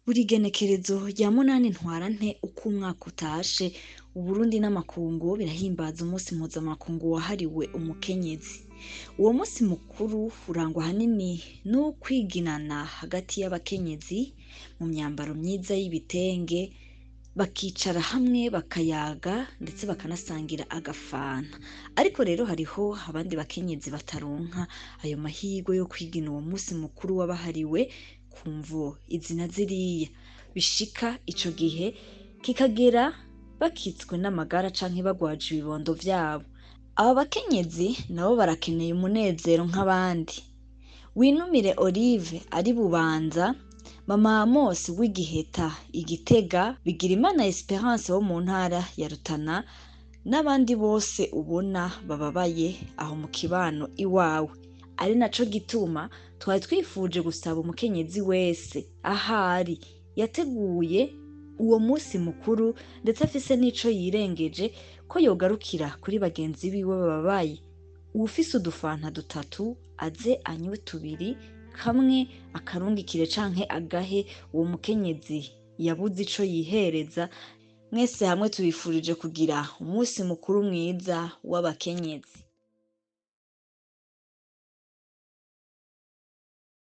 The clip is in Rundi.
Buri genekerezo rya 8 Ntwarante uko umwaka utashe, Uburundi n'amakungu birahimbaza umunsi mpuzamakungu wahariwe umukenyezi. Uwo munsi mukuru urangwa ahanini n'ukwiginana hagati y'abakenyezi mu myambaro myiza y'ibitenge, bakicara hamwe bakayaga ndetse bakanasangira agafanta. Ariko rero hariho abandi bakenyezi bataronka ayo mahirwe yo kwigina uwo munsi mukuru wabahariwe ku mvo izi na ziriya. Bishika ico gihe kikagera bakitswe n'amagara canke bagwaje ibibondo vyabo. Aba bakenyezi nabo barakeneye umunezero nk'abandi. Winumire Olive ari Bubanza, Mama Amos w'Igiheta i Gitega, Bigirimana Esperance wo mu ntara ya Rutana n'abandi bose ubona bababaye aho mu kibano iwawe. Ari naco gituma twari twifuje gusaba umukenyezi wese ahari yateguye uwo munsi mukuru ndetse afise n'ico yirengeje ko yogarukira kuri bagenzi biwe bababaye. Uwufise udufanta dutatu aze anywe tubiri, kamwe akarungikire canke agahe uwo mukenyezi yabuze ico yihereza. Mwese hamwe tubifurije kugira umunsi mukuru mwiza w'abakenyezi.